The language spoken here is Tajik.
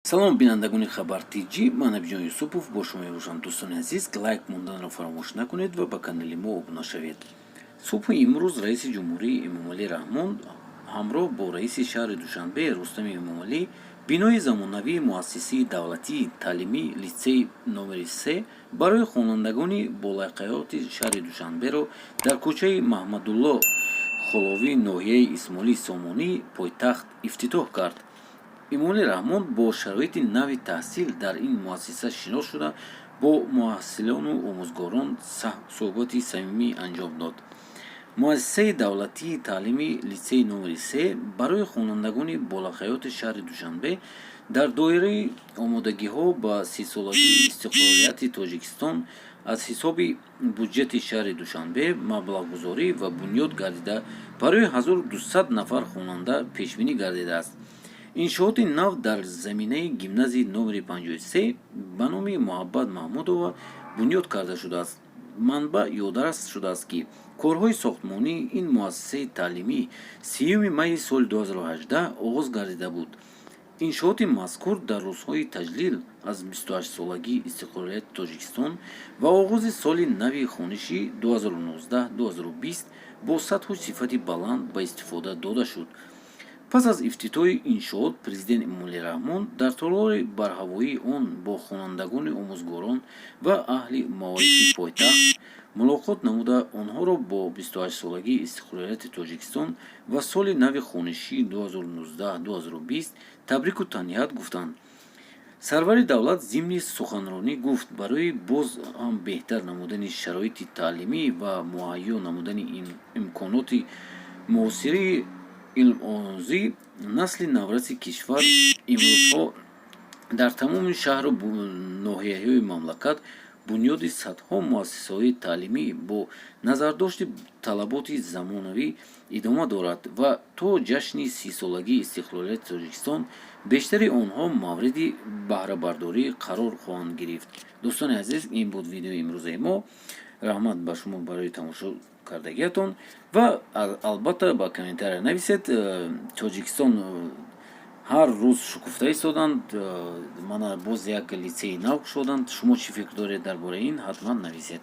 Салом, бинандагони Хабар Тҷ, ман Абиҷон Юсупов бо шумо мебошам. Дӯстони азиз, лайк монданро фаромӯш накунед ва ба канали мо обуна шавед. Субҳи имрӯз раиси ҷумҳурӣ Эмомалӣ Раҳмон ҳамроҳ бо раиси шаҳри Душанбе Рустами Эмомалӣ бинои замонавии муассисаи давлатии таълимии литсеи номери 3 барои хонандагони болаёқати шаҳри Душанберо дар кӯчаи Маҳмадулло Холовӣ, ноҳияи Исмоили Сомонии пойтахт ифтитоҳ кард. Эмомалӣ Раҳмон бо шароити нави таҳсил дар ин муассиса шинос шуда, бо муҳассилону омӯзгорон суҳбати самимӣ анҷом дод. Муассисаи давлатии таълимии литсеи номери 3 барои хонандагони болаёқати шаҳри Душанбе дар доираи омодагиҳо ба 30-солагии истиқлолияти Тоҷикистон аз ҳисоби буҷети шаҳри Душанбе маблағгузорӣ ва бунёд гардида, барои 1200 нафар хонанда пешбинӣ гардидааст. Иншооти нав дар заминаи гимназияи номери 53 ба номи Муҳаббат Маҳмудова бунёд карда шудааст. Манбаъ ёдрас шудааст, ки корҳои сохтмонии ин муассисаи таълимӣ 30 майи соли 2018 оғоз гардида буд. Иншооти мазкур дар рӯзҳои таҷлил аз 28-солагии истиқлолияти Тоҷикистон ва оғози соли нави хонишӣ 2019-2020 бо сатҳу сифати баланд ба истифода дода шуд. Пас аз ифтитоҳи иншоот президент Эмомалӣ Раҳмон дар толори барҳавоии он бо хонандагону омӯзгорон ва аҳли маорифи пойтахт мулоқот намуда, онҳоро бо 28-солагии истиқлолияти Тоҷикистон ва соли нави хонишии 2019-2020 табрику таҳният гуфтанд. Сарвари давлат зимни суханронӣ гуфт, барои боз ҳам беҳтар намудани шароити таълимӣ ва муҳайё намудани имконоти муосири илмомӯзӣ насли навраси кишвар имрӯзҳо дар тамоми шаҳру ноҳияҳои мамлакат бунёди садҳо муассисаҳои таълимӣ бо назардошти талаботи замонавӣ идома дорад ва то ҷашни 30-солагии истиқлолияти Тоҷикистон бештари онҳо мавриди баҳрабардорӣ қарор хоҳанд гирифт. Дӯстони азиз, ин буд видеои имрӯзаи мо. Раҳмат ба шумо барои тамошо кардагиятон ва албатта ба комментария нависед. Тоҷикистон ҳар рӯз шукуфта истоданд, мана боз як литсеи нав кушоданд. Шумо чӣ фикр доред дар бораи ин, ҳатман нависед.